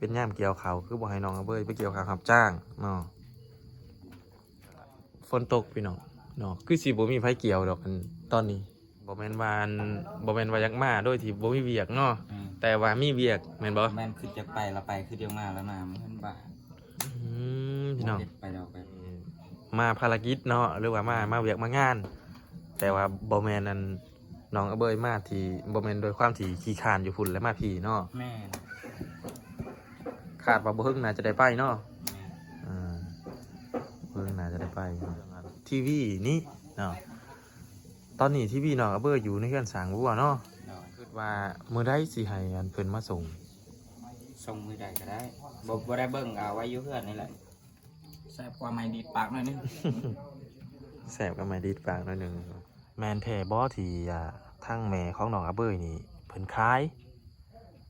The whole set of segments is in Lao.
ປັນຍາມກ່ຽວເຂົ້າ ຄືບໍ່ໃຫ້ນ້ອງອາເບີຍໄປກ່ຽວເຂົ້າຮັບຈ້າງເນາະ. ຝົນຕົກພີ່ນ້ອງເນາະ ຄືຊິບໍ່ມີໃຜກ່ຽວດອກ ອັນຕອນນີ້ ບໍ່ແມ່ນວ່າ ອັນ ບໍ່ແມ່ນວ່າຢາກມາໂດຍທີ່ບໍ່ມີວຽກເນາະ ອືມ ແຕ່ວ່າມີວຽກແມ່ນບໍ່? ແມ່ນ ຄືຢາກໄປລະໄປ ຄືຢາກມາລະມາ ມັນລຳບາກ. ອືມ ພີ່ນ້ອງ ບໍ່ເຮັດໄປດອກ ແບບນີ້ ມາພາລະກິດເນາະ ຫຼືວ່າມາ ມາວຽກມາງານ ແຕ່ວ່າບໍ່ແມ່ນ ອັນ ນ້ອງອາເບີຍມາທີ່ ບໍ່ແມ່ນດ້ວຍຄວາມທີ່ຂີ້ຄ້ານຢູ່ພຸ້ນແລ້ວມາພີ້ເນາະ. ແມ່ນ ຄາດວ່າບໍ່ເຫິງໜ້າຈະໄດ້ໄປເນາະ. ແມ່ນ ເອີ ບໍ່ເຫິງໜ້າຈະໄດ້ໄປເນາະ. ທີວີນີ້ເນາະ ຕອນນີ້ທີວີນ້ອງອາເບີຍຢູ່ໃນເຮືອນສ້າງບົວເນາະ. ໂດຍ ຄິດວ່າມື້ໃດຊິໃຫ້ອັນເພິ່ນມາສົ່ງ? ສົ່ງມື້ໃດກໍໄດ້ ບໍ່ ບໍ່ໄດ້ເບິ່ງ ເອົາໄວ້ຢູ່ເຮືອນນີ້ແຫຼະ. ແຊບກວ່າໄມ້ດີດປາກໜ້ອຍໜຶ່ງ ແຊບກວ່າໄມ້ດີດປາກໜ້ອຍໜຶ່ງ. ແມ່ນແທ້ບໍ່ທີ່ ອ່າ ທາງແມ່ຂອງນ້ອງອາເບີຍນີ້ເພິ່ນຂາຍ?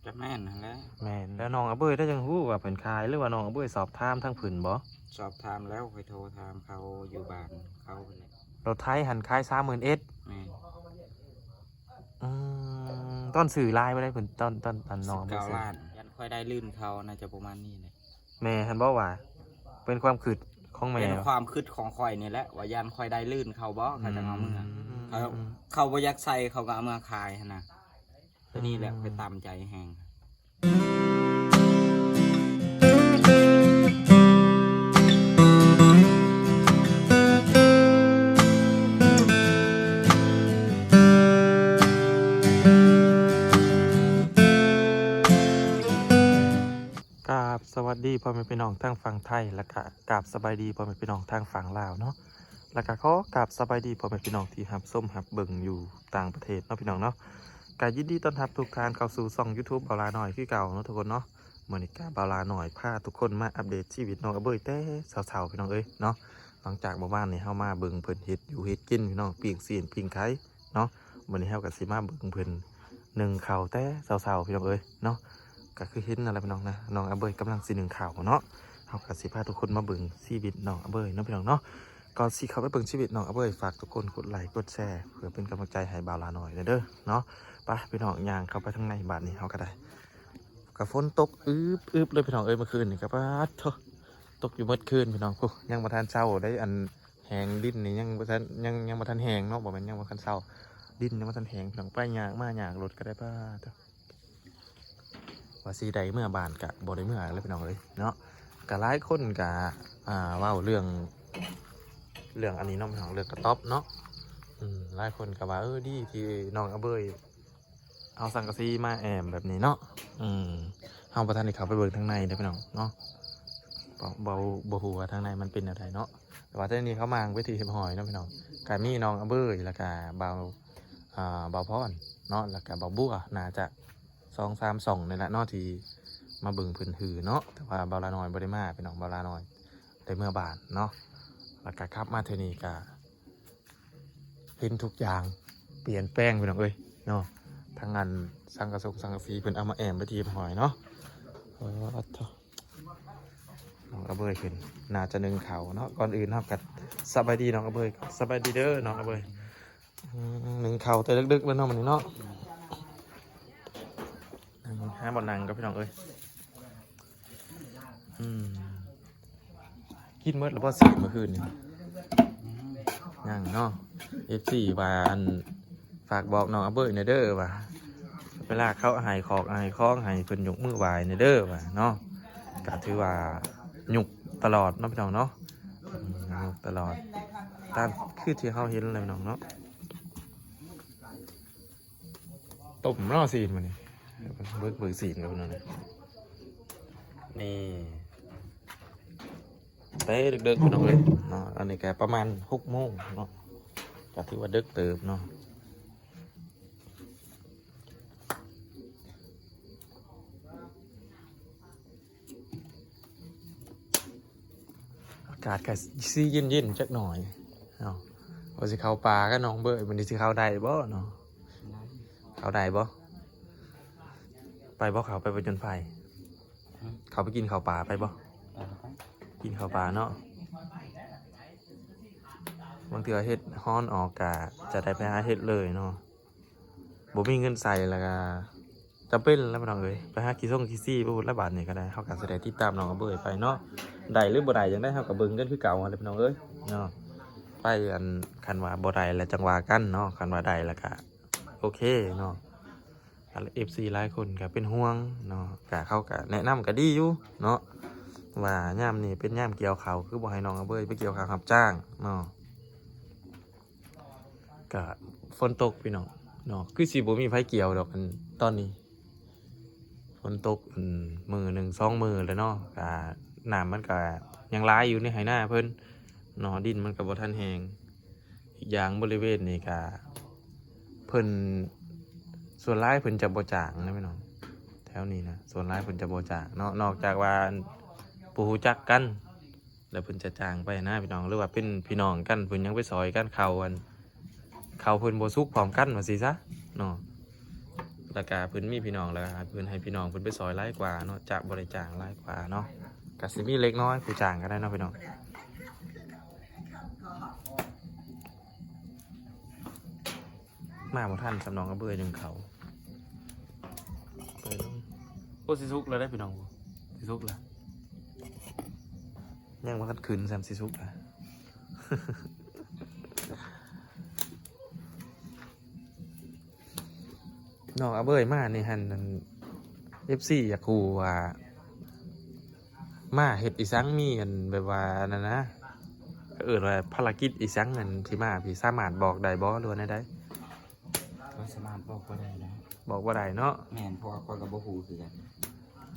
ກະແມ່ນຫັ້ນແຫຼະ. ແມ່ນ ແລ້ວນ້ອງອາເບີຍໄດ້ຈັ່ງຮູ້ວ່າເພິ່ນຂາຍ ຫຼືວ່ານ້ອງອາເບີຍສອບຖາມທາງເພິ່ນບໍ່? ສອບຖາມແລ້ວ ຂ້ອຍໂທຖາມເຂົາຢູ່ບ້ານເຂົາພຸ້ນແຫຼະ. ລົດໄຖຫັ້ນຂາຍສາມໝື່ນເອັດ? ແມ່ນ. ອືມ ຕອນຊື້ຫຼາຍບໍ່ໄດ້ເພິ່ນ ຕອນ ຕອນ ອັນ ນ້ອງເພິ່ນຊື້ ສິບເກົ້າລ້ານ ຢ້ານຂ້ອຍໄດ້ລື່ນເຂົາ ໜ້າຈະປະມານນີ້ແຫຼະ. ແມ່ຫັ້ນບອກວ່າ ເປັນຄວາມຄິດຂອງແມ່ ເປັນຄວາມຄິດຂອງຂ້ອຍນີ້ແຫຼະ ວ່າຢ້ານຂ້ອຍໄດ້ລື່ນເຂົາບໍ ເຂົາຈັ່ງເອົາເມືອ. ອືມ ເຂົາ ເຂົາບໍ່ຢາກໃສ່ ເຂົາກໍເອົາເມືອຂາຍຫັ້ນນະ. ໂຕນີ້ແຫຼະ ອືມ ຂ້ອຍຕາມໃຈແຮງ. ກາບສະຫວັດດີພໍ່ແມ່ພີ່ນ້ອງທາງຝັ່ງໄທ ແລະກະກາບສະບາຍດີພໍ່ແມ່ພີ່ນ້ອງທາງຝັ່ງລາວເນາະ. ແລະກະຂໍກາບສະບາຍດີພໍ່ແມ່ພີ່ນ້ອງທີ່ຮັບຊົມຮັບເບິ່ງຢູ່ຕ່າງປະເທດເນາະ ພີ່ນ້ອງເນາະ. ກະຍິນດີຕ້ອນຮັບທຸກທ່ານເຂົ້າສູ່ຊ່ອງ YouTube ບ່າວຫຼ້ານ້ອຍຄືເກົ່າເນາະທຸກຄົນເນາະ. ມື້ນີ້ກະບ່າວຫຼ້ານ້ອຍພາທຸກຄົນມາອັບເດດຊີວິດນ້ອງອາເບີຍແຕ່ເຊົ້າໆ ພີ່ນ້ອງເອີຍເນາະ. ຫຼັງຈາກເມື່ອວານນີ້ເຮົາມາເບິ່ງເພິ່ນເຮັດຢູ່ເຮັດກິນ ພີ່ນ້ອງ ປີ້ງຊີ້ນປີ້ງໄກ່ເນາະ. ມື້ນີ້ເຮົາກໍຊິມາເບິ່ງເພິ່ນໜຶ້ງເຂົ້າແຕ່ເຊົ້າໆ ພີ່ນ້ອງເອີຍເນາະ. ກໍຄືເຫັນນັ້ນແຫຼະ ພີ່ນ້ອງນະ ນ້ອງອາເບີຍກຳລັງຊິໜຶ້ງເຂົ້າເນາະ. ເຮົາກໍຊິພາທຸກຄົນມາເບິ່ງຊີວິດນ້ອງອາເບີຍເນາະ ພີ່ນ້ອງເນາະ. ກ່ອນຊິເຂົ້າໄປເບິ່ງຊີວິດນ້ອງອາເບີຍ ຝາກທຸກຄົນກົດໄລກົດແຊ ເພື່ອເປັນກຳລັງໃຈໃຫ້ບ່າວຫຼ້ານ້ອຍແດ່ເດີເນາະ. ໄປ ພີ່ນ້ອງ ຍ່າງເຂົ້າໄປທາງໃນບາດນີ້ ເຮົາກໍໄດ້ ກໍຝົນຕົກອຶບໆ ເລີຍ ພີ່ນ້ອງເອີຍ. ເມື່ອຄືນນີ້ກໍປາດໂທ້ ຕົກຢູ່ໝົດຄືນ ພີ່ນ້ອງ. ໂອ້ ຍັງບໍ່ທັນເຊົາເດ້ ອັນ ແຫ້ງ ດິນນີ້ຍັງບໍ່ທັນ ຍັງ ຍັງບໍ່ທັນແຫ້ງເນາະ ບໍ່ແມ່ນຍັງບໍ່ທັນເຊົາ ດິນຍັງບໍ່ທັນແຫ້ງ ພີ່ນ້ອງ. ໄປຍາກມາຍາກ ລົດກໍໄດ້ ປາດໂທ້ ວ່າຊິໄດ້ເມືອບ້ານກະບໍ່ໄດ້ເມືອແລ້ວ ພີ່ນ້ອງເອີຍເນາະ. ກະຫຼາຍຄົນກະ ອ່າ ເວົ້າເລື່ອງ ເລື່ອງອັນນີ້ເນາະ ເລື່ອງກະຕ໊ອບເນາະ. ອືມ ຫຼາຍຄົນກະວ່າ ເອີ ດີທີ່ນ້ອງອາເບີຍ ເອົາສັງກະສີມາແອ້ມແບບນີ້ເນາະ. ອືມ ເຮົາບໍ່ທັນໄດ້ເຂົ້າໄປເບິ່ງທາງໃນເດີພີ່ນ້ອງເນາະ ບໍ່ ບໍ່ ບໍ່ຮູ້ວ່າທາງໃນມັນເປັນແນວໃດເນາະ. ແຕ່ວ່າທາງນີ້ເຂົາມ້າງເປັນທີ່ຮຽບຮ້ອຍເນາະພີ່ນ້ອງ. ກະມີນ້ອງອາເບີຍ ແລ້ວກະບ່າວ ອ່າ ບ່າວພອນເນາະ ແລ້ວກະບ່າວບົວ ໜ້າຈະສອງສາມຊ່ອງນີ້ແຫຼະເນາະ ທີ່ມາເບິ່ງເພິ່ນຮືເນາະ. ແຕ່ວ່າບ່າວຫຼ້ານ້ອຍບໍ່ໄດ້ມາພີ່ນ້ອງ ບ່າວຫຼ້ານ້ອຍໄດ້ເມືອບ້ານເນາະ. ແລ້ວກະກັບມາເທື່ອນີ້ກະ ເຫັນທຸກຢ່າງປ່ຽນແປງພີ່ນ້ອງເອີຍເນາະ. ທັງອັນສັງກະສົງສັງກະສີເພິ່ນເອົາມາແອ້ມໄປທີ່ຮຽບຮ້ອຍເນາະ. ເອີ ໂທ້ ນ້ອງອາເບີຍເພິ່ນໜ້າຈະໜຶ້ງເຂົ້າເນາະ. ກ່ອນອື່ນເຮົາກໍສະບາຍດີນ້ອງອາເບີຍ ສະບາຍດີເດີນ້ອງອາເບີຍ. ອືມ ໜຶ້ງເຂົ້າແຕ່ເດິກໆ ເລີຍເນາະມື້ນີ້ເນາະ. ຫາບ່ອນນັ່ງກ່ອນພີ່ນ້ອງເອີຍ. ອືມ ກິນໝົດແລ້ວບໍ່ ຊີ້ນມື້ຄືນນີ້? ຍັງເນາະ. ເອັຟຊີວ່າ ອັນ ຝາກບອກນ້ອງອາເບີຍແດ່ເດີວ່າ ເວລາເຂົາອ້າຍຂອກອ້າຍຂອງໃຫ້ ເພິ່ນຍົກມືໄຫວ້ແດ່ເດີວ່າເນາະ. ກະຖືວ່າຍົກຕະຫຼອດເນາະພີ່ນ້ອງເນາະ. ອືມ ຍົກຕະຫຼອດ ຕາມຄືທີ່ເຮົາເຫັນແຫຼະພີ່ນ້ອງເນາະ. ຕົ້ມເນາະຊີ້ນມື້ນີ້ ເບິ່ງ ເບິ່ງຊີ້ນກັນເນາະ. ນີ້ ແຕ່ເດິກໆ ພີ່ນ້ອງເອີຍເນາະ. ອັນນີ້ກໍປະມານຫົກໂມງເນາະ ກໍຖືວ່າເດິກເຕີບເນາະ. ອາກາດກໍຊິເຢັນໆ ຈັກໜ້ອຍເນາະ. ວ່າຊິເຂົ້າປ່າກັບນ້ອງເບີຍ ມື້ນີ້ຊິເຂົ້າໄດ້ບໍ່ເນາະ? ເຂົ້າໄດ້ບໍ່? ໄປບໍ່ ເຂົ້າໄປຜະຈົນໄພ? ຫຶ? ເຂົ້າໄປກິນເຂົ້າປ່າໄປບໍ່? ໄປ ໄປ ກິນເຂົ້າປ່າເນາະ. ບາງເທື່ອເຫັດຮ້ອນອອກ ກະຈະໄດ້ໄປຫາເຫັດເລີຍເນາະ. ບໍ່ມີເງິນໃສ່ ແລ້ວກະ ຈຳເປັນແລ້ວພີ່ນ້ອງເອີຍ ໄປຫາຂີ້ຊົງຂີ້ຊີໄປພຸ້ນລະ ບາດນີ້ກໍໄດ້ ເຮົາກໍຊິໄດ້ຕິດຕາມນ້ອງອາເບີຍໄປເນາະ ໄດ້ຫຼືບໍ່ໄດ້ຈັ່ງໃດ ເຮົາກໍເບິ່ງກັນຄືເກົ່າຫັ້ນແຫຼະພີ່ນ້ອງເອີຍເນາະ ໄປ ອັນ ຄັນວ່າບໍ່ໄດ້ແລ້ວຈັ່ງວ່າກັນເນາະ ຄັນວ່າໄດ້ແລ້ວກໍໂອເຄເນາະ ເອັຟຊີຫຼາຍຄົນກໍເປັນຫ່ວງເນາະ ກໍເຂົາກໍແນະນຳກໍດີຢູ່ເນາະ ວ່າຍາມນີ້ເປັນຍາມກ່ຽວເຂົ້າ ຄືບໍ່ໃຫ້ນ້ອງອາເບີຍໄປກ່ຽວເຂົ້າຮັບຈ້າງເນາະ. ກະຝົນຕົກພີ່ນ້ອງເນາະ ຄືຊິບໍ່ມີໃຜກ່ຽວດອກ ອັນຕອນນີ້ຝົນຕົກ ອືມ ມື້ໜຶ່ງສອງມື້ແລ້ວເນາະ ກະນ້ຳມັນກະຍັງຫຼາຍຢູ່ໃນໄຮ່ນາເພິ່ນເນາະ ດິນມັນກະບໍ່ທັນແຫ້ງ ອີກຢ່າງບໍລິເວນນີ້ກະເພິ່ນ ສ່ວນຫຼາຍເພິ່ນຈະບໍ່ຈ້າງນະພີ່ນ້ອງ ແຖວນີ້ນະ ສ່ວນຫຼາຍເພິ່ນຈະບໍ່ຈ້າງເນາະ ນອກຈາກວ່າ ອັນ ບໍ່ຮູ້ຈັກກັນ ແລ້ວເພິ່ນຈະຈ້າງໄປນະພີ່ນ້ອງ ຫຼືວ່າເປັນພີ່ນ້ອງກັນ ເພິ່ນຍັງໄປຊ່ອຍກັນ ເຂົ້າ ອັນ ເຂົ້າເພິ່ນບໍ່ສຸກພ້ອມກັນວ່າຊີ້ຊະເນາະ ແລ້ວກະເພິ່ນມີພີ່ນ້ອງ ແລ້ວກະເພິ່ນໃຫ້ພີ່ນ້ອງເພິ່ນໄປຊ່ອຍຫຼາຍກວ່າເນາະ ຈະບໍ່ໄດ້ຈ້າງຫຼາຍກວ່າເນາະ ກະຊິມີເລັກນ້ອຍຜູ້ຈ້າງກໍໄດ້ເນາະພີ່ນ້ອງ. ມາບໍ່ທັນສ່ຳ ນ້ອງອາເບີຍໜຶ້ງເຂົ້າ ເປີດລົງ ໂອ້ ຊິສຸກແລ້ວເດ້ພີ່ນ້ອງ ຊິສຸກແລ້ວ ຍັງບໍ່ທັນຂຶ້ນຊ້ຳ ຊິສຸກແລ້ວ ນ້ອງອາເບີຍມານີ້ຫັ້ນ ອັນ ເອັຟຊີຢາກຮູ້ວ່າ ມາເຮັດອີ່ສັງ ມີອັນແບບວ່າອັນນັ້ນນະ ເອີ້ນວ່າພາລະກິດອີ່ສັງ ອັນທີ່ມາພີ້ ສາມາດບອກໄດ້ບໍ່ ຫຼືວ່າແນວໃດ? ຂ້ອຍສາມາດບອກບໍ່ໄດ້ນະ ບອກບໍ່ໄດ້ເນາະ ແມ່ນ ເພາະວ່າຂ້ອຍກໍບໍ່ຮູ້ຄືກັນ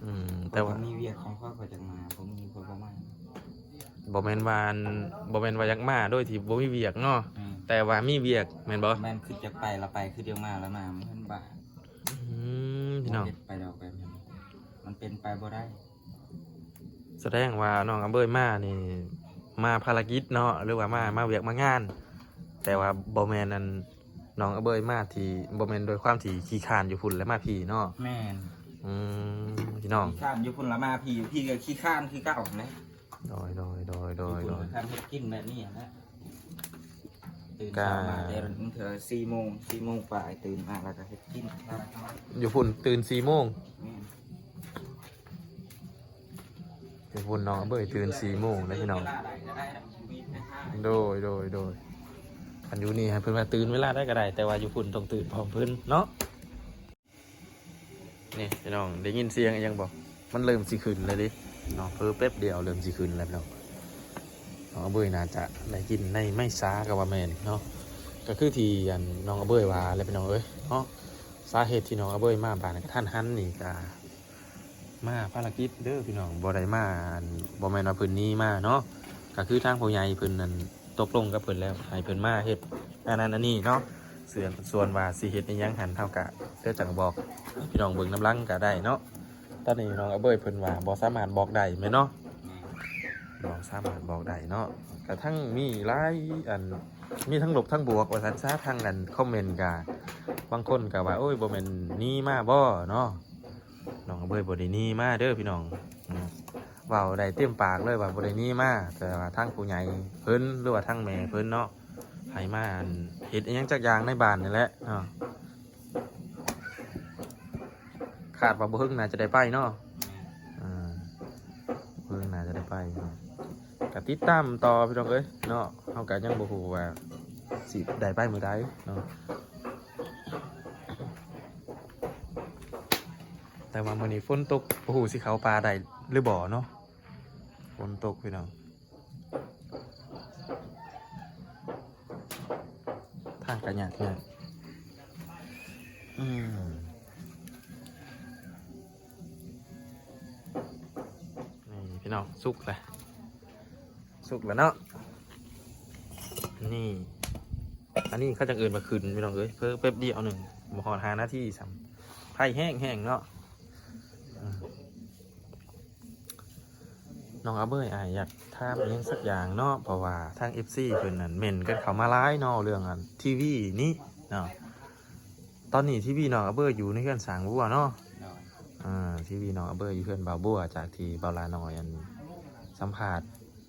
ອືມ ແຕ່ວ່າມີວຽກຂອງຂ້ອຍ ຂ້ອຍຈັ່ງມາ ບໍ່ມີຂ້ອຍບໍ່ມາ ບໍ່ແມ່ນວ່າ ອັນ ບໍ່ແມ່ນວ່າຢາກມາໂດຍທີ່ບໍ່ມີວຽກເນາະ ແມ່ນ ແຕ່ວ່າມີວຽກແມ່ນບໍ່? ແມ່ນ ຄືຢາກໄປລະໄປ ຄືຢາກມາລະມາ ມັນບ້າ ອືມ ພີ່ນ້ອງ ເຮັດໄປດອກແບບນີ້ ມັນເປັນໄປບໍ່ໄດ້. ສະແດງວ່ານ້ອງອາເບີຍມານີ້ ມາພາລະກິດເນາະ ຫຼືວ່າມາ ມາວຽກມາງານ ແຕ່ວ່າບໍ່ແມ່ນ ອັນ ນ້ອງອາເບີຍມາທີ່ ບໍ່ແມ່ນດ້ວຍຄວາມທີ່ຂີ້ຄ້ານຢູ່ພຸ້ນແລ້ວມາພີ້ເນາະ ແມ່ນ ອືມ ພີ່ນ້ອງ ຂີ້ຄ້ານຢູ່ພຸ້ນລະມາພີ້ ຢູ່ພີ້ກໍຂີ້ຄ້ານຄືເກົ່າຫັ້ນແຫຼະ ໂດຍ ໂດຍ ໂດຍ ໂດຍ ຢູ່ພຸ້ນກໍທຳເຮັດກິນແບບນີ້ຫັ້ນແຫຼະ ຕື່ນເຊົ້າມາແຕ່ເທື່ອສີ່ໂມງ ສີ່ໂມງປາຍ ຕື່ນມາແລ້ວກໍເຮັດກິນ ຢູ່ພຸ້ນຕື່ນສີ່ໂມງ ແມ່ນ ຢູ່ພຸ້ນນ້ອງອາເບີຍຕື່ນສີ່ໂມງເດ້ພີ່ນ້ອງ ໂດຍ ໂດຍ ໂດຍ ຄັນຢູ່ນີ້ໃຫ້ເພິ່ນວ່າຕື່ນເວລາໃດກໍໄດ້ ແຕ່ວ່າຢູ່ພຸ້ນຕ້ອງຕື່ນພ້ອມເພິ່ນເນາະ. ນີ້ພີ່ນ້ອງ ໄດ້ຍິນສຽງອີ່ຫຍັງບໍ່? ມັນເລີ່ມຊິຂຶ້ນແລ້ວເດ້ເນາະ ເພີແປັບດຽວເລີ່ມຊິຂຶ້ນແລ້ວພີ່ນ້ອງ ນ້ອງອາເບີຍໜ້າຈະໄດ້ກິນໃນໄມ້ສາກໍວ່າແມ່ນເນາະ ກໍຄືທີ່ ອັນ ນ້ອງອາເບີຍວ່າແຫຼະພີ່ນ້ອງເອີຍເນາະ ສາເຫດທີ່ນ້ອງອາເບີຍມາບາດກະທັນຫັນນີ້ກະ ມາພາລະກິດເດີພີ່ນ້ອງ ບໍ່ໄດ້ມາ ອັນ ບໍ່ແມ່ນວ່າເພິ່ນໜີມາເນາະ ກໍຄືທາງຜູ້ໃຫຍ່ເພິ່ນນັ້ນຕົກລົງກັບເພິ່ນແລ້ວ ໃຫ້ເພິ່ນມາເຮັດອັນນັ້ນອັນນີ້ເນາະ ສ່ວນ ສ່ວນວ່າຊິເຮັດອີ່ຫຍັງຫັ້ນ ເຮົາກະດຽວຈັ່ງບອກໃຫ້ພີ່ນ້ອງເບິ່ງນຳຫຼັງກະໄດ້ເນາະ ຕອນນີ້ນ້ອງອາເບີຍເພິ່ນວ່າບໍ່ສາມາດບອກໄດ້ແມ່ນເນາະ ບໍ່ສາມາດບອກໄດ້ເນາະ ກະທັງມີຫຼາຍ ອັນ ມີທັງລົບທັງບວກວ່າຊັ້ນຊະ ທັງ ອັນ ຄອມເມັນກະ ບາງຄົນກະວ່າ ໂອ້ຍ ບໍ່ແມ່ນໜີມາບໍ່ເນາະ ນ້ອງອາເບີຍບໍ່ໄດ້ໜີມາເດີພີ່ນ້ອງ ເວົ້າໄດ້ເຕັມປາກເລີຍວ່າບໍ່ໄດ້ໜີມາ ແຕ່ວ່າທາງຜູ້ໃຫຍ່ເພິ່ນ ຫຼືວ່າທາງແມ່ເພິ່ນເນາະ ໃຫ້ມາ ອັນ ເຮັດອີ່ຫຍັງຈັກຢ່າງໃນບ້ານນີ້ແຫຼະເນາະ ຄາດວ່າບໍ່ເຫິງໜ້າຈະໄດ້ໄປເນາະ ອ່າ ບໍ່ເຫິງໜ້າຈະໄດ້ໄປເນາະ ກະຕິດຕາມຕໍ່ພີ່ນ້ອງເອີຍເນາະ ເຮົາກະຍັງບໍ່ຮູ້ວ່າຊິໄດ້ໄປມື້ໃດເນາະ ແຕ່ວ່າມື້ນີ້ຝົນຕົກ ບໍ່ຮູ້ຊິເຂົ້າປ່າໄດ້ຫຼືບໍ່ເນາະ ຝົນຕົກພີ່ນ້ອງ ທາງກະຍາກໆ ອືມ ນີ້ພີ່ນ້ອງ ສຸກແລ້ວ ສຸກແລ້ວເນາະ ນີ້ ອັນນີ້ເຂົາຈັ່ງເອີ້ນວ່າຂຶ້ນພີ່ນ້ອງເອີຍ ເພີແປັບດຽວໜຶ່ງ ບໍ່ຮອດຫ້ານາທີຊ້ຳ ໄຟແຮງໆ ເນາະ ອືມ ນ້ອງອາເບີຍ ອ້າຍຢາກຖາມອີ່ຫຍັງສັກຢ່າງເນາະ ເພາະວ່າທາງເອັຟຊີເພິ່ນນັ້ນເມັ້ນກັນເຂົ້າມາຫຼາຍເນາະ ເລື່ອງ ອັນ ທີວີນີ້ເນາະ ຕອນນີ້ທີວີນ້ອງອາເບີຍຢູ່ໃນເຮືອນສ້າງບົວເນາະ ໂດຍ ອ່າ ທີວີນ້ອງອາເບີຍຢູ່ເຮືອນບ່າວບົວ ຈາກທີ່ບ່າວຫຼ້ານ້ອຍ ອັນ ສຳພາດ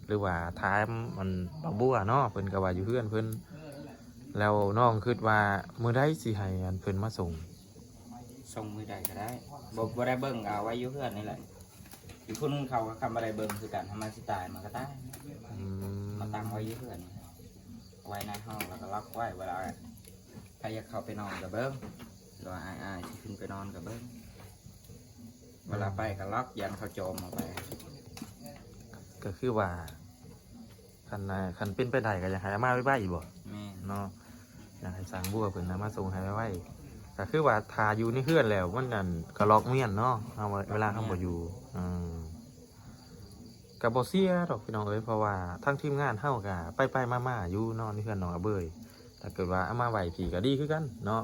ຫຼືວ່າຖາມ ອັນ ບ່າວບົວເນາະ ເພິ່ນກໍວ່າຢູ່ເຮືອນເພິ່ນ ແລ້ວນ້ອງຄິດວ່າມື້ໃດຊິໃຫ້ ອັນ ເພິ່ນມາສົ່ງ? ສົ່ງມື້ໃດກໍໄດ້ ບໍ່ ບໍ່ໄດ້ເບິ່ງ ເອົາໄວ້ຢູ່ເຮືອນນີ້ແຫຼະ. ຢູ່ພຸ້ນເຂົາກໍ ຄັນບໍ່ໄດ້ເບິ່ງຄືກັນ ຖ້າມັນຊິຕາຍມັນກໍຕາຍ. ອືມ ມາຕັ້ງໄວ້ຢູ່ເຮືອນ ໄວ້ໃນຫ້ອງ ແລ້ວກໍລັອກໄວ້. ເວລາໃຜຢາກເຂົ້າໄປນອນກໍເບິ່ງ ຫຼືວ່າອ້າຍໆຊິຂຶ້ນໄປນອນກໍເບິ່ງ. ເວລາໄປກໍລັອກ ຢ້ານເຂົາໂຈມເອົາໄປ. ກໍຄືວ່າ ຄັນ ຄັນເປັນໄປໄດ້ກໍຢາກໃຫ້ເອົາມາໄວໆບໍ? ແມ່ນ ເນາະ ຢາກໃຫ້ຊ່າງບົວເພິ່ນນຳມາສົ່ງໃຫ້ໄວໆ. ກໍຄືວ່າຖ້າຢູ່ໃນເຮືອນແລ້ວ ມັນ ອັນ ກໍລັອກແມ່ນເນາະ ເຮົາ ເວລາເຮົາບໍ່ຢູ່. ອືມ ກໍບໍ່ເສຍດອກພີ່ນ້ອງເອີຍ ເພາະວ່າທາງທີມງານເຮົາກໍໄປໆມາໆຢູ່ເນາະ ໃນເຮືອນນ້ອງອະເບີຍ. ຖ້າເກີດວ່າເອົາມາໄວ້ພີ້ກໍດີຄືກັນເນາະ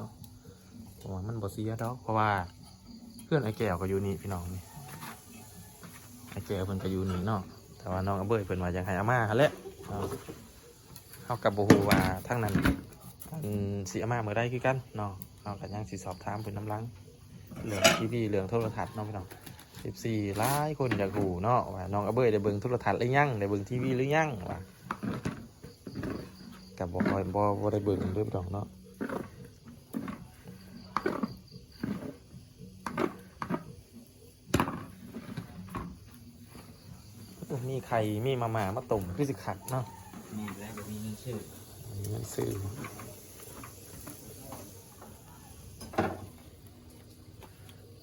ເພາະວ່າມັນບໍ່ເສຍດອກ ເພາະວ່າເຮືອນອ້າຍແກ້ວກໍຢູ່ນີ້ພີ່ນ້ອງ. ນີ້ອ້າຍແກ້ວເພິ່ນກໍຢູ່ນີ້ເນາະ ແຕ່ວ່ານ້ອງອະເບີຍເພິ່ນວ່າຢາກໃຫ້ເອົາມາຫັ້ນແຫຼະເນາະ. ເຮົາກໍບໍ່ຮູ້ວ່າທາງນັ້ນເພິ່ນຊິເອົາມາມື້ໃດຄືກັນເນາະ ເຮົາກໍຍັງຊິສອບຖາມເພິ່ນນຳຫຼັງ ເລື່ອງທີວີ ເລື່ອງໂທລະທັດເນາະພີ່ນ້ອງ. ເອັຟຊີຫຼາຍຄົນຢາກຮູ້ເນາະ ວ່ານ້ອງອະເບີຍໄດ້ເບິ່ງໂທລະທັດຫຼືຍັງ ໄດ້ເບິ່ງທີວີຫຼືຍັງ ວ່າ ກໍບໍ່ຄ່ອຍ ບໍ່ ບໍ່ໄດ້ເບິ່ງເດີພີ່ນ້ອງເນາະ. ໂອ້ ມີໄຂ່ ມີມາມ່າມາຕົ້ມ ຄືຊິຄັກເນາະ. ມີແລ້ວ ບໍ່ມີເງິນຊື້ ບໍ່ມີເງິນຊື້.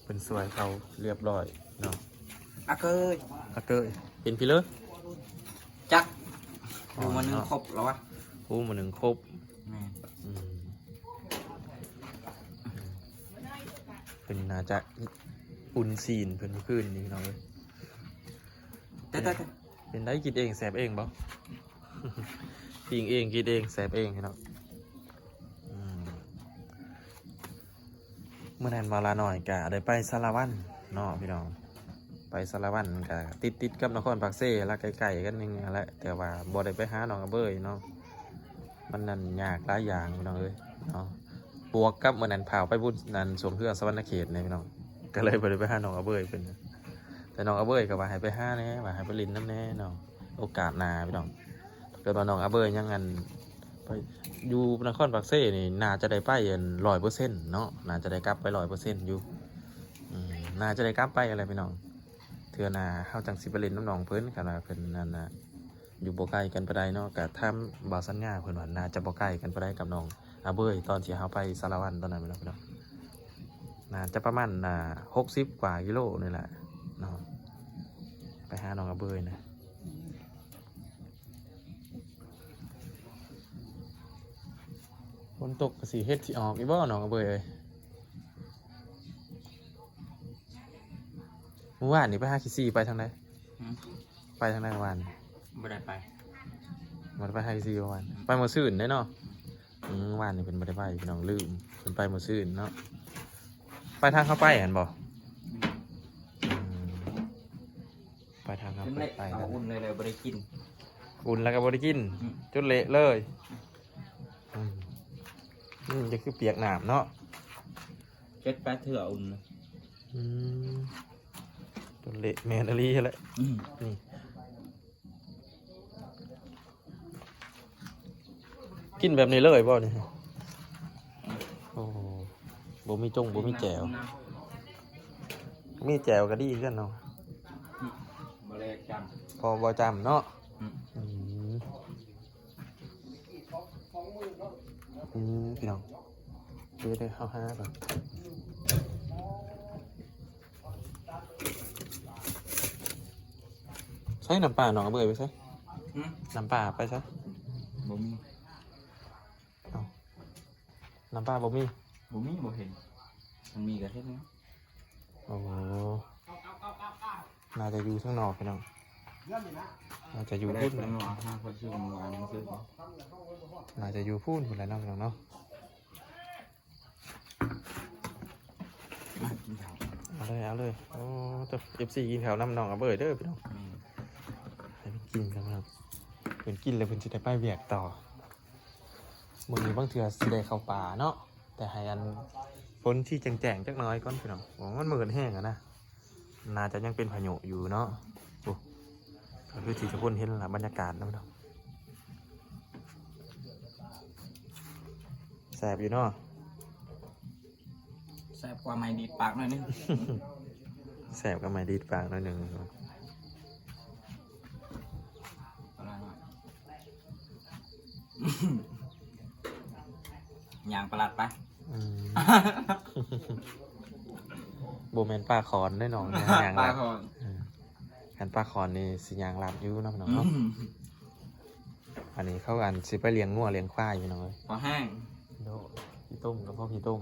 ເພິ່ນຊ່ວຍເຂົາລຽບລ້ອຍເນາະ. ອາເກີຍ ອາເກີຍ ເຫັນພີ້ເລີ? ຈັກ ອໍ ຮູ້ມື້ໜຶ່ງ ເນາະ ຄົບແລ້ວວະ ຮູ້ມື້ໜຶ່ງຄົບ. ແມ່ນ ອືມ ເພິ່ນໜ້າຈະອຸ່ນຊີ້ນເພິ່ນມື້ຄືນນີ້ພີ່ນ້ອງເອີຍ. ແຕ່ ແຕ່ ແຕ່ ເປັນໄດ໋ ກິນເອງແຊບເອງບໍ່? ປີ້ງເອງ ກິນເອງແຊບເອງພີ່ນ້ອງ. ອືມ ມື້ນັ້ນບ່າວຫຼ້ານ້ອຍກະໄດ້ໄປສາລະວັນເນາະພີ່ນ້ອງ. ໄປສາລະວັນກະຕິດໆກັບນະຄອນປາກເຊ ລະໃກ້ໆກັນນີ້ແຫຼະ ແຕ່ວ່າບໍ່ໄດ້ໄປຫານ້ອງອະເບີຍເນາະ ມັນນັ້ນຍາກຫຼາຍຢ່າງພີ່ນ້ອງເອີຍເນາະ. ບວກກັບມື້ນັ້ນພາວໄປບຸນນັ້ນຊ່ວງເຮືອສະຫວັນນະເຂດນີ້ພີ່ນ້ອງ ກໍເລີຍບໍ່ໄດ້ໄປຫານ້ອງອະເບີຍເພິ່ນ. ແຕ່ນ້ອງອະເບີຍກໍວ່າໃຫ້ໄປຫາແດ່ ວ່າໃຫ້ໄປຫຼິ້ນນຳແດ່ເນາະ ໂອກາດໜ້າພີ່ນ້ອງ. ເກີດວ່ານ້ອງອາເບີຍຍັງ ອັນ ໄປຢູ່ນະຄອນປາກເຊນີ້ ໜ້າຈະໄດ້ໄປ ອັນ ຮ້ອຍເປີເຊັນເນາະ ໜ້າຈະໄດ້ກັບໄປຮ້ອຍເປີເຊັນຢູ່. ອືມ ໜ້າຈະໄດ້ກັບໄປຫັ້ນແຫຼະພີ່ນ້ອງ ເທື່ອໜ້າເຮົາຈັ່ງຊິໄປຫຼິ້ນນຳນ້ອງເພິ່ນ ຄັນວ່າເພິ່ນ ອັນ ຢູ່ບໍ່ໄກກັນປານໃດເນາະ. ກະຖາມບ່າວສັນຍາ ເພິ່ນວ່າໜ້າຈະບໍ່ໄກກັນປານໃດກັບນ້ອງອາເບີຍ ຕອນທີ່ເຮົາໄປສາລະວັນຕອນນັ້ນເນາະພີ່ນ້ອງ ໜ້າຈະປະມານ ອ່າ ຫົກສິບກວ່າກິໂລນີ້ແຫຼະເນາະ ໄປຫານ້ອງອາເບີຍນະ. ຝົນຕົກກໍຊິເຫັດຊິອອກອີກບໍ່ນ້ອງອາເບີຍເອີຍ? ມື້ວານນີ້ໄປຫາຂີ້ຊີໄປທາງໃດ? ຫືມ? ໄປທາງໃດມື້ວານ? ບໍ່ໄດ້ໄປ ບໍ່ໄດ້ໄປຫາຂີ້ຊີມື້ວານ ໄປມື້ຊືນເດ້ເນາະ. ອືມ ວານນີ້ເພິ່ນບໍ່ໄດ້ໄປພີ່ນ້ອງ ລືມ ເພິ່ນໄປມື້ຊືນເນາະ. ໄປທາງເຮົາໄປຫັ້ນບໍ່? ອືມ ອືມ ໄປທາງເຮົາ ເພິ່ນໄປ ເອົາ ໄປ ອຸ່ນເລີຍ ບໍ່ໄດ້ກິນ ອຸ່ນແລ້ວກໍບໍ່ໄດ້ກິນ ອືມ ຈົນເລະເລີຍ. ອືມ ອືມ ຈະຄືປຽກນ້ຳເນາະ ເຈັດແປດເທື່ອອຸ່ນ. ອືມ ຈົນເລະແມ່ນອີ່ຫຼີຫັ້ນແຫຼະ. ອືມ ນີ້ ກິນແບບນີ້ເລີຍບໍ່ນີ້? ໂອ້ ບໍ່ມີຈົງ ບໍ່ມີແຈ່ວ ມີແຈ່ວກໍດີຄືກັນເນາະ. ອືມ ບໍ່ໄດ້ຈ້ຳ ພໍບໍ່ຈ້ຳເນາະ. ອືມ ອືມ ອືມ ພີ່ນ້ອງ ເດີໆ ເຮົາຫາກ່ອນ. ໃຊ້ນ້ຳປານ້ອງເອົາເບີໄປໃສ? ຫືມ? ນ້ຳປາໄປໃສ? ບໍ່ມີ. ເອົ້າ ນ້ຳປາບໍ່ມີ? ບໍ່ມີ ບໍ່ເຫັນ ຄັນມີກໍເຮັດແລ້ວ. ໂອ້ ໜ້າຈະຢູ່ທາງນອກພີ່ນ້ອງ ໜ້າຈະຢູ່ພຸ້ນແຫຼະ ໜ້າຈະຢູ່ພຸ້ນພຸ້ນແຫຼະເນາະພີ່ນ້ອງເນາະ. ມາກິນເຂົ້າ ເອົາເລີຍ ເອົາເລີຍ. ໂອ້ ເອັຟຊີກິນເຂົ້ານຳນ້ອງອາເບີເດີພີ່ນ້ອງ. ອືມ ໃຫ້ເພິ່ນກິນກ່ອນພີ່ນ້ອງ ເພິ່ນກິນແລ້ວເພິ່ນຊິໄດ້ໄປວຽກຕໍ່. ມື້ນີ້ບາງເທື່ອຊິໄດ້ເຂົ້າປ່າເນາະ ແຕ່ໃຫ້ອັນ ຝົນທີ່ແຈ້ງໆຈັກໜ້ອຍກ່ອນພີ່ນ້ອງ ວ່າມັນມືດແຮງຫັ້ນນະ ໜ້າຈະຍັງເປັນພາຍຸຢູ່ເນາະ. ໂອ້ ກໍຄືທີ່ທຸກຄົນເຫັນລະ ບັນຍາກາດນະພີ່ນ້ອງ. ແຊບຢູ່ເນາະ ແຊບກວ່າໄມ້ດີດປາກໜ້ອຍໜຶ່ງ ແຊບກວ່າໄມ້ດີດປາກໜ້ອຍໜຶ່ງ. ຍ່າງປະຫຼາດໄປ ອືມ ບໍ່ແມ່ນປາຄອນເດ້ນ້ອງ ຍ່າງ ປາ ລັດ ຄອນ ເອີ ຄັນປາຄອນນີ້ຊິຍ່າງລັດຢູ່ເນາະ ພີ່ນ້ອງເນາະ. ອືມ ອັນນີ້ເຂົາ ອັນ ຊິໄປລ້ຽງງົວລ້ຽງຄວາຍ ພີ່ນ້ອງເອີຍ. ພໍແຫ້ງ ໂດ ຂີ້ຕົມກໍພໍຂີ້ຕົມ.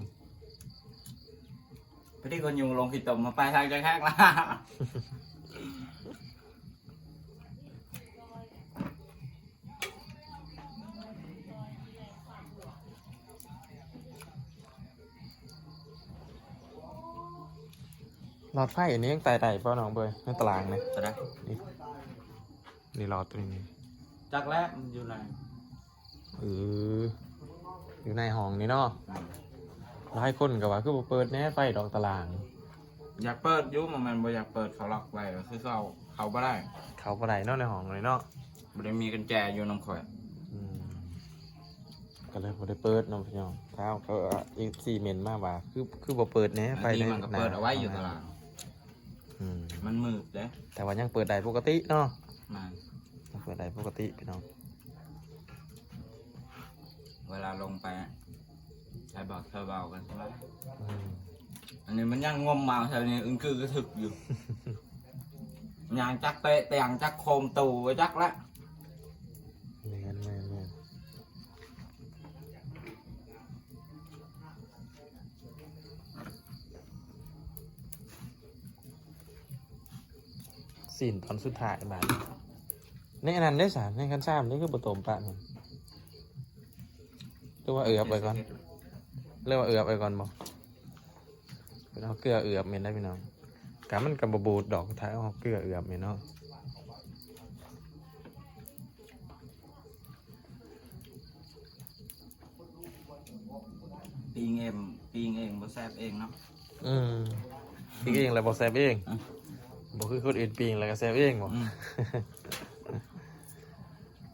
ພໍດີຄົນຍຸງລົງຂີ້ຕົມມາໄປທາງຈັກແຮກລະ. ຫຼອດໄຟອັນນີ້ຍັງໄຕ່ໄດ້ບໍ່ນ້ອງເບີຍ ໃນຕາລາງນີ້? ຕົວໃດ? ນີ້ ນີ້ຫຼອດຕົວນີ້. ຈັກແລ້ວມັນຢູ່ໃນ ເອີ ຢູ່ໃນຫ້ອງນີ້ເນາະ. ອືມ ຫຼາຍຄົນກໍວ່າຄືບໍ່ເປີດແດ່ໄຟດອກຕາລາງ. ຢາກເປີດຢູ່ ບໍ່ແມ່ນບໍ່ຢາກເປີດ ເຂົາລັອກໄວ້ ກໍຄືເຂົາເຂົ້າບໍ່ໄດ້ ເຂົ້າບໍ່ໄດ້ເນາະໃນຫ້ອງນີ້ເນາະ. ບໍ່ໄດ້ມີກຸນແຈຢູ່ນຳຂ້ອຍ. ອືມ ກໍເລີຍບໍ່ໄດ້ເປີດເນາະພີ່ນ້ອງ. ທ້າວກໍເອັຟຊີເມັ້ນມາວ່າ ຄື ຄືບໍ່ເປີດແດ່ໄຟໃນ ມັນກໍເປີດເອົາໄວ້ຢູ່ຕາລາງ. ອືມ ມັນມືດເດ້ ແຕ່ວ່າຍັງເປີດໄດ້ປົກກະຕິເນາະ. ແມ່ນ ຍັງເປີດໄດ້ປົກກະຕິພີ່ນ້ອງ. ເວລາລົງໄປ ໄປບອກເທື່ອເວົ້າກັນວ່າ ອືມ ອັນນີ້ມັນຍັງງົມເອົາແຖວນີ້ ອຶ້ງຄືກະທຶກຢູ່ ຍ່າງຈັກເຕະຕຽງ ຈັກໂຄມຕູ້ ຈັກລະ. ແມ່ນໆໆ. ຊີ້ນຕອນສຸດທ້າຍບາດນີ້ ໃນອັນນັ້ນເດ້ສາ ໃນຄັນຊາມນີ້ຄືບໍ່ຕົ້ມປະນັ້ນ ຫຼືວ່າເອືອບໄວ້ກ່ອນ ຫຼືວ່າເອືອບໄວ້ກ່ອນບໍ່? ເພິ່ນເອົາເກືອເອືອບແມ່ນໄດ໋ພີ່ນ້ອງ. ກະມັນກະບໍ່ບູດດອກ ຖ້າເອົາເກືອເອືອບແມ່ນເນາະ. ປີ້ງເອງ ປີ້ງເອງບໍ່ແຊບເອງເນາະ. ອືມ ປີ້ງເອງແລ້ວບໍ່ແຊບເອງ. ອືມ ບໍ່ຄືຄົນອື່ນປີ້ງແລ້ວກໍແຊບເອງບໍ? ອືມ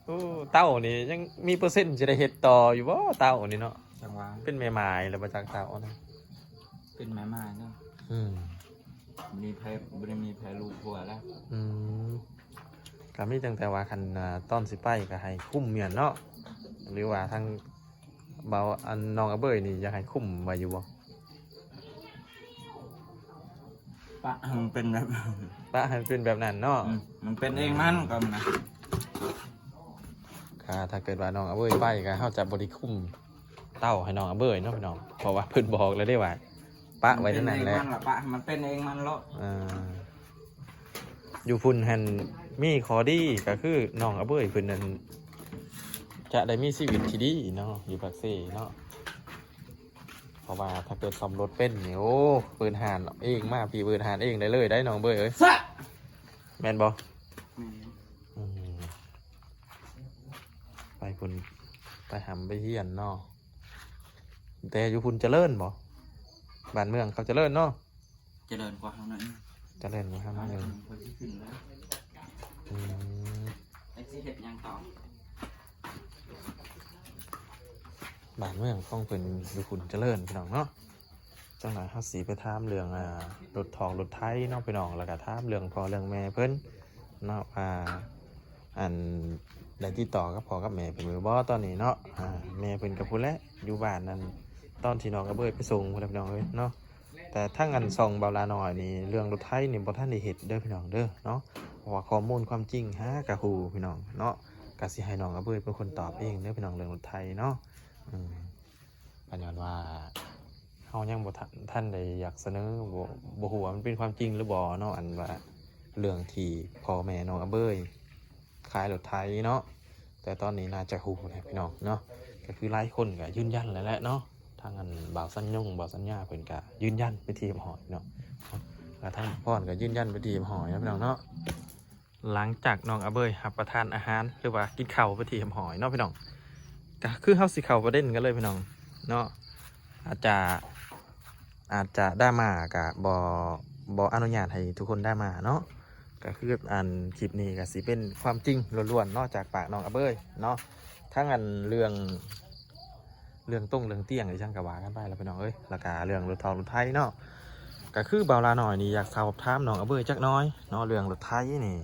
ໂອ້ ເຕົ້ານີ້ຍັງມີເປີເຊັນຊິໄດ້ເຮັດຕໍ່ຢູ່ບໍ່ ເຕົ້ານີ້ເນາະ? ຈັ່ງວ່າ ເປັນແມ່ໝ້າຍແລ້ວບໍ່ຈັກເຕົ້ານະ. ເປັນແມ່ໝ້າຍເນາະ. ອືມ ບໍ່ໄດ້ມີໃຜ ບໍ່ໄດ້ມີໃຜລູກຜົວແລ້ວ. ອືມ ກໍມີຕັ້ງແຕ່ວ່າຄັນ ອ່າ ຕອນຊິໄປກໍໃຫ້ຄຸມແມ່ນເນາະ ຫຼືວ່າທາງເບົາ ອັນ ນ້ອງອາເບີຍນີ້ຢາກໃຫ້ຄຸມໄວ້ຢູ່ບໍ່? ປະໃຫ້ມັນເປັນແບບ ປະໃຫ້ມັນເປັນແບບນັ້ນເນາະ. ອືມ ມັນເປັນເອງມັນກໍມັນນະ. ຖ້າ ຖ້າເກີດວ່ານ້ອງອາເບີຍໄປກໍເຮົາຈະບໍ່ໄດ້ຄຸມເຕົ້າໃຫ້ນ້ອງອາເບີຍເນາະພີ່ນ້ອງ ເພາະວ່າເພິ່ນບອກແລ້ວເດ້ວ່າ ປະໄວ້ແນວນັ້ນແຫຼະ ມັນເປັນເອງມັນລະ ປະໃຫ້ມັນເປັນເອງມັນໂລດ. ອ່າ ຢູ່ພຸ້ນຫັ້ນມີຂໍ້ດີກໍຄືນ້ອງອາເບີຍເພິ່ນນັ້ນຈະໄດ້ມີຊີວິດທີ່ດີເນາະ ຢູ່ປາກເຊເນາະ. ເພາະວ່າຖ້າເກີດສ້ອມລົດເປັນນີ້ ໂອ້ ເປີດຮ້ານເອງມາ ພີ່ ເປີດຮ້ານເອງໄດ້ເລີຍໄດ໋ນ້ອງເບີຍເອີຍ. ຊະ ແມ່ນບໍ່? ແມ່ນ. ອືມ ໄປພຸ້ນ ໄປຮ່ຳໄປຮຽນເນາະ. ແຕ່ຢູ່ພຸ້ນຈະເລີນບໍ່? ບ້ານເມືອງເຂົາຈະເລີນເນາະ. ຈະເລີນກວ່າເຮົາໜ້ອຍໜຶ່ງ. ຈະເລີນກວ່າເຮົາໜ້ອຍໜຶ່ງ. ເພິ່ນຊິຂຶ້ນແລ້ວ. ອືມ ຈັກຊິເຮັດຫຍັງຕໍ່. ບ້ານເມືອງຂອງເພິ່ນຢູ່ພຸ້ນຈະເລີນ ພີ່ນ້ອງເນາະ. ຈັກໜ້ອຍເຮົາຊິໄປຖາມເລື່ອງ ອ່າ ລົດຖອກລົດໄຖເນາະ ພີ່ນ້ອງ ແລ້ວກໍຖາມເລື່ອງພໍ່ເລື່ອງແມ່ເພິ່ນເນາະ ວ່າ ອັນ ໄດ້ຕິດຕໍ່ກັບພໍ່ກັບແມ່ເພິ່ນຢູ່ບໍ່ຕອນນີ້ເນາະ. ອ່າ ແມ່ເພິ່ນກໍພຸ້ນແຫຼະ ຢູ່ບ້ານນັ້ນ ຕອນທີ່ນ້ອງອາເບີຍໄປສົ່ງພຸ້ນແຫຼະ ພີ່ນ້ອງເອີຍເນາະ. ແຕ່ທາງອັນຊ່ອງເບົາຫຼ້ານ້ອຍນີ້ ເລື່ອງລົດໄຖນີ້ບໍ່ທັນໄດ້ເຮັດເດີພີ່ນ້ອງເດີເນາະ ເພາະວ່າຂໍ້ມູນຄວາມຈິງຫາກະຮູ້ພີ່ນ້ອງເນາະ. ກະຊິໃຫ້ນ້ອງອາເບີຍເປັນຄົນຕອບເອງເດີພີ່ນ້ອງ ເລື່ອງລົດໄຖເນາະ. ອືມ ກໍຍ້ອນວ່າເຮົາຍັງບໍ່ທັນ ທັນໄດ້ຢາກສະເໜີ ບໍ່ ບໍ່ຮູ້ວ່າມັນເປັນຄວາມຈິງຫຼືບໍ່ເນາະ ອັນວ່າເລື່ອງທີ່ພໍ່ແມ່ນ້ອງອາເບີຍ ຂາຍລົດໄຖເນາະ. ແຕ່ຕອນນີ້ໜ້າຈະຮູ້ແລ້ວພີ່ນ້ອງເນາະ ກໍຄືຫຼາຍຄົນກໍຢືນຢັນແລ້ວແຫຼະເນາະ. ທາງອັນບ່າວສັນຍົງ ບ່າວສັນຍາເພິ່ນກໍຢືນຢັນເປັນທີ່ຮຽບຮ້ອຍເນາະ ແລະທາງພອນກໍຢືນຢັນເປັນທີ່ຮຽບຮ້ອຍເນາະ ພີ່ນ້ອງເນາະ. ຫຼັງຈາກນ້ອງອາເບີຍຮັບປະທານອາຫານ ຫຼືວ່າກິນເຂົ້າເປັນທີ່ຮຽບຮ້ອຍເນາະ ພີ່ນ້ອງ ກໍຄືເຮົາຊິເຂົ້າປະເດັນກັນເລີຍພີ່ນ້ອງເນາະ. ອາດຈະ ອາດຈະດຣາມາກະບໍ່ ບໍ່ອະນຸຍາດໃຫ້ທຸກຄົນດຣາມາເນາະ. ກະຄືອັນຄລິບນີ້ກະຊິເປັນຄວາມຈິງລ້ວນໆເນາະ ຈາກປາກນ້ອງອາເບີຍເນາະ. ທັງອັນເລື່ອງ ເລື່ອງຕົງເລື່ອງຕຽງອີ່ຫຍັງກໍວ່າກັນໄປລະພີ່ນ້ອງເອີຍ. ແລ້ວກໍເລື່ອງລົດຖອກລົດໄຖເນາະ ກໍຄືບ່າວຫຼ້ານ້ອຍນີ້ຢາກສອບຖາມນ້ອງອະເບີຍຈັກໜ້ອຍເນາະ ເລື່ອງລົດໄຖນີ້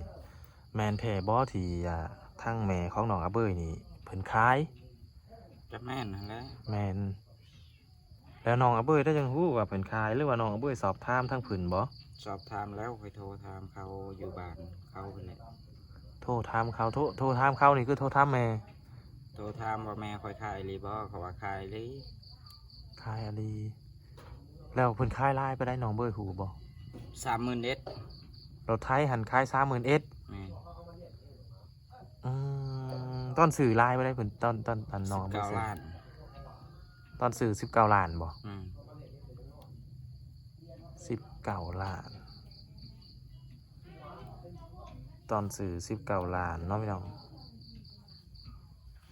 ແມ່ນແທ້ບໍ່ທີ່ ອ່າ ທາງແມ່ຂອງນ້ອງອະເບີຍນີ້ເພິ່ນຂາຍ? ກໍແມ່ນຫັ້ນແຫຼະ. ແມ່ນ. ແລ້ວນ້ອງອະເບີຍໄດ້ຈັ່ງຮູ້ວ່າເພິ່ນຂາຍ ຫຼືວ່ານ້ອງອະເບີຍສອບຖາມທາງເພິ່ນບໍ່? ສອບຖາມແລ້ວ ຂ້ອຍໂທຖາມເຂົາຢູ່ບ້ານເຂົາຫັ້ນແຫຼະ. ໂທຖາມເຂົາ ໂທ ໂທຖາມເຂົານີ້ຄືໂທຖາມແມ່? ໂທຖາມວ່າແມ່ຂ້ອຍຂາຍອີ່ຫຼີບໍ່? ເຂົາວ່າຂາຍອີ່ຫຼີ. ຂາຍອີ່ຫຼີ. ແລ້ວເພິ່ນຂາຍຫຼາຍປານໃດ ນ້ອງເບີຍຮູ້ບໍ່? ສາມໝື່ນເອັດ. ລົດໄຖຫັ້ນຂາຍສາມໝື່ນເອັດ? ແມ່ນ. ອືມ ຕອນຊື້ຫຼາຍປານໃດເພິ່ນ ຕອນ ຕອນ ຕອນນ້ອງເພິ່ນຊື້? ສິບເກົ້າລ້ານ. ຕອນຊື້ສິບເກົ້າລ້ານບໍ່? ອືມ ສິບເກົ້າລ້ານ. ຕອນຊື້ສິບເກົ້າລ້ານເນາະພີ່ນ້ອງ.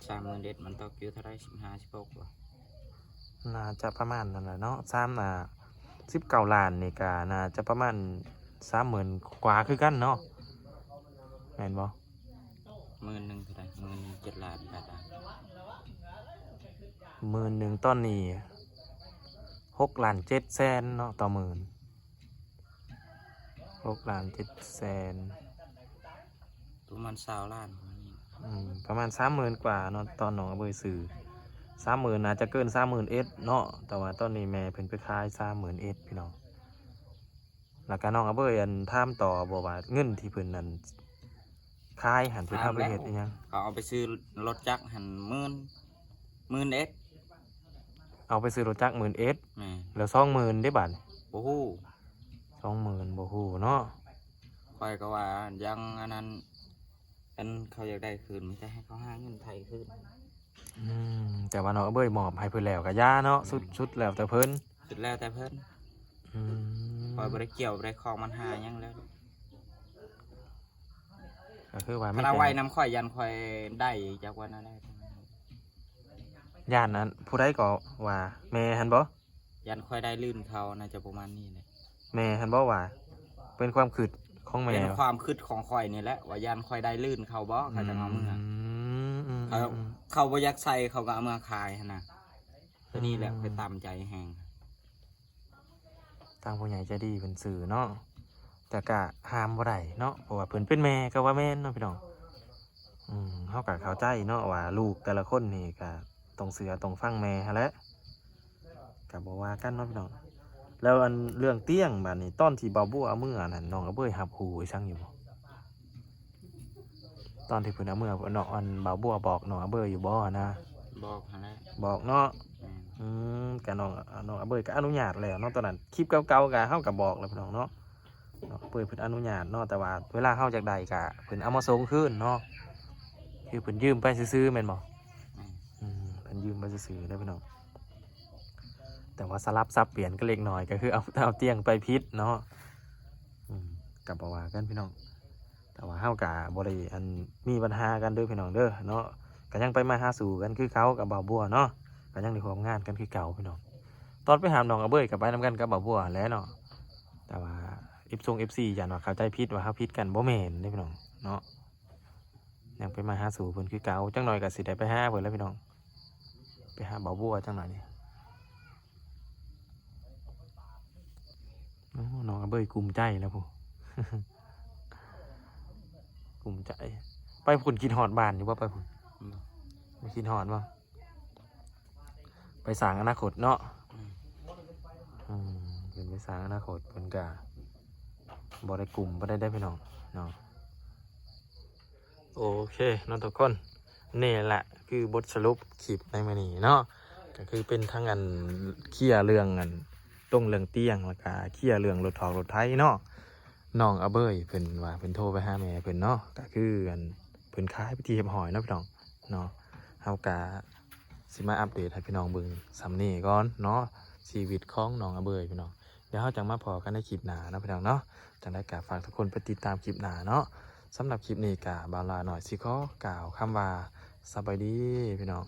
ສາມໝື່ນເອັດມັນຕົກຢູ່ເທົ່າໃດ? ສິບຫ້າ ສິບຫົກບໍ່? ໜ້າຈະປະມານນັ້ນແຫຼະເນາະ. ສາມ ອ່າ ສິບເກົ້າລ້ານນີ້ກໍໜ້າຈະປະມານສາມໝື່ນກວ່າຄືກັນເນາະ ແມ່ນບໍ່? ໝື່ນໜຶ່ງເທົ່າໃດ? ໝື່ນໜຶ່ງເຈັດລ້ານແປດລ້ານ. ໝື່ນໜຶ່ງຕອນນີ້ຫົກລ້ານເຈັດແສນເນາະ ຕໍ່ໝື່ນ. ຫົກລ້ານເຈັດແສນ ປະມານຊາວລ້ານ. ອືມ ປະມານສາມໝື່ນກວ່າເນາະ ຕອນນ້ອງອະເບີຍຊື້ ສາມໝື່ນ ອາດຈະເກີນສາມໝື່ນເອັດເນາະ. ແຕ່ວ່າຕອນນີ້ແມ່ເພິ່ນໄປຂາຍສາມໝື່ນເອັດ ພີ່ນ້ອງ. ແລ້ວກະນ້ອງອະເບີຍ ອັນ ຖາມຕໍ່ບໍ່ວ່າເງິນທີ່ເພິ່ນ ອັນ ຂາຍຫັ້ນ ເພິ່ນເອົາໄປເຮັດອີ່ຫຍັງ? ເຂົາເອົາໄປຊື້ລົດຈັກຫັ້ນໝື່ນ ໝື່ນເອັດ. ເອົາໄປຊື້ລົດຈັກໝື່ນເອັດ. ແມ່ນ. ແລ້ວສອງໝື່ນເດ້ບາດນີ້? ບໍ່ຮູ້. ສອງໝື່ນ ບໍ່ຮູ້ເນາະ. ຂ້ອຍກໍວ່າຍັງອັນນັ້ນ ອັນເຂົາຢາກໄດ້ຄືນ ມີແຕ່ໃຫ້ເຂົາຫາເງິນໄທຄືນ. ອືມ ແຕ່ວ່ານ້ອງອະເບີຍມອບໃຫ້ເພິ່ນແລ້ວກໍຢ່າເນາະ. ແມ່ນ. ສຸດ ສຸດແລ້ວແຕ່ເພິ່ນ ສຸດແລ້ວແຕ່ເພິ່ນ. ອືມ ຂ້ອຍບໍ່ໄດ້ກ່ຽວບໍ່ໄດ້ຂ້ອງບັນຫາຫຍັງເລີຍ. ກໍຄືວ່າມີ ຄັນເອົາໄວ້ນຳຂ້ອຍ ຢ້ານຂ້ອຍໄດ້ຈັກວັນນັ້ນແຫຼະ. ຢ້ານອັນ ຜູ້ໃດກໍວ່າ ແມ່ຫັ້ນບໍ່? ຢ້ານຂ້ອຍໄດ້ລື່ນເຂົາ ໜ້າຈະປະມານນີ້ແຫຼະ. ແມ່ຫັ້ນບໍ່ວ່າ ເປັນຄວາມຄິດຂອງແມ່? ເປັນຄວາມຄິດຂອງຂ້ອຍນີ້ແຫຼະ ວ່າຢ້ານຂ້ອຍໄດ້ລື່ນເຂົາບໍ່ ເຂົາຈັ່ງເອົາເມືອ. ອືມ ເຂົາ ອືມ ເຂົາບໍ່ຢາກໃສ່ ເຂົາກໍເອົາເມືອຂາຍຫັ້ນນະ. ຕົວນີ້ແຫຼະ ອືມ ຂ້ອຍຕາມໃຈແຮງ. ທາງຜູ້ໃຫຍ່ໃຈດີເພິ່ນຊື້ເນາະ ແຕ່ກະຫ້າມບໍ່ໄດ້ເນາະ ເພາະວ່າເພິ່ນເປັນແມ່ກໍວ່າແມ່ນເນາະພີ່ນ້ອງ. ອືມ ເຮົາກໍເຂົ້າໃຈເນາະວ່າລູກແຕ່ລະຄົນນີ້ກໍຕ້ອງເຊື່ອຕ້ອງຟັງແມ່ຫັ້ນແຫຼະ ກໍບໍ່ວ່າກັນເນາະພີ່ນ້ອງ. ແລ້ວອັນເລື່ອງຕຽງບາດນີ້ ຕອນທີ່ບ່າວບົວເອົາເມືອນັ້ນ ນ້ອງອະເບີຍຮັບຮູ້ອີ່ຫຍັງຢູ່ບໍ່? ຕອນທີ່ເພິ່ນເອົາເມືອເນາະ ອັນບ່າວບົວບອກນ້ອງອະເບີຍຢູ່ບໍ່ຫັ້ນນະ? ບອກຫັ້ນແຫຼະ. ບອກເນາະ. ແມ່ນ. ອືມ ກະນ້ອງ ນ້ອງອະເບີຍກະອະນຸຍາດແລ້ວເນາະ ຕອນນັ້ນ ຄລິບເກົ່າໆກະເຮົາກະບອກແລ້ວພີ່ນ້ອງເນາະ ເນາະ ເພິ່ນ ເພິ່ນອະນຸຍາດເນາະ ແຕ່ວ່າເວລາເຮົາຢາກໄດ້ກະເພິ່ນເອົາມາສົ່ງຄືນເນາະ ຄືເພິ່ນຢືມໄປຊື່ໆແມ່ນບໍ່? ແມ່ນ. ອືມ ເພິ່ນຢືມໄປຊື່ໆເດີພີ່ນ້ອງ ແຕ່ວ່າສະຫຼັບສັບປ່ຽນກັນເລັກນ້ອຍ ກະຄືເອົາ ເອົາຕຽງໄປຜິດເນາະ. ອືມ ກະບໍ່ວ່າກັນພີ່ນ້ອງ ແຕ່ວ່າເຮົາກະບໍ່ໄດ້ ອັນ ມີບັນຫາກັນເດີພີ່ນ້ອງເດີເນາະ ກະຍັງໄປມາຫາສູ່ກັນຄືເກົ່າກັບບ່າວບົວເນາະ ກະຍັງໄດ້ຮ່ວມງານກັນຄືເກົ່າພີ່ນ້ອງ. ຕອນໄປຫານ້ອງອະເບີຍກະໄປນຳກັນກັບບ່າວບົວຫັ້ນແຫຼະເນາະ ແຕ່ວ່າເອັຟ ຊົງ ເອັຟ ຊີ ຢ້ານວ່າເຂົ້າໃຈຜິດວ່າເຮົາຜິດກັນ ບໍ່ແມ່ນເດ້ພີ່ນ້ອງເນາະ. ຍັງໄປມາຫາສູ່ເພິ່ນຄືເກົ່າ ຈັກໜ້ອຍກະຊິໄດ້ໄປຫາເພິ່ນແລ້ວພີ່ນ້ອງ ໄປຫາບ່າວບົວຈັກໜ້ອຍນີ້. ໂອ້ ນ້ອງອະເບີຍກຸ້ມໃຈແລ້ວພຸ້ນ ກຸ້ມໃຈ. ໄປພຸ້ນຄິດຮອດບ້ານຢູ່ບໍ່? ໄປພຸ້ນ ອືມ ຄິດຮອດບໍ່? ໄປສ້າງອະນາຄົດເນາະ. ອືມ ອືມ ເພິ່ນໄປສ້າງອະນາຄົດ ເພິ່ນກະບໍ່ໄດ້ກຸ້ມປານໃດເດ້ພີ່ນ້ອງເນາະ. ໂອເຄເນາະທຸກຄົນ ນີ້ແຫຼະຄືບົດສະຫຼຸບຄລິບໃນມື້ນີ້ເນາະ ກໍຄືເປັນທັງອັນເຄລຍເລື່ອງອັນຕົງເລື່ອງຕຽງ ແລ້ວກະເຄລຍເລື່ອງລົດຖອກລົດໄຖເນາະ. ນ້ອງອະເບີຍເພິ່ນວ່າເພິ່ນໂທໄປຫາແມ່ເພິ່ນເນາະ ກໍຄືອັນເພິ່ນຂາຍເປັນທີ່ຮຽບຮ້ອຍເນາະພີ່ນ້ອງເນາະ. ເຮົາກະຊິມາອັບເດດໃຫ້ພີ່ນ້ອງເບິ່ງສ່ຳນີ້ກ່ອນເນາະ ຊີວິດຂອງນ້ອງອະເບີຍພີ່ນ້ອງ. ດຽວເຮົາຈັ່ງມາພໍ້ກັນໃນຄລິບໜ້າເນາະພີ່ນ້ອງເນາະ. ຈັ່ງໃດກໍຝາກທຸກຄົນໄປຕິດຕາມຄລິບໜ້າເນາະ. ສຳລັບຄລິບນີ້ກໍບ່າວຫຼ້ານ້ອຍຊິຂໍກ່າວຄຳວ່າ ສະບາຍດີພີ່ນ້ອງ.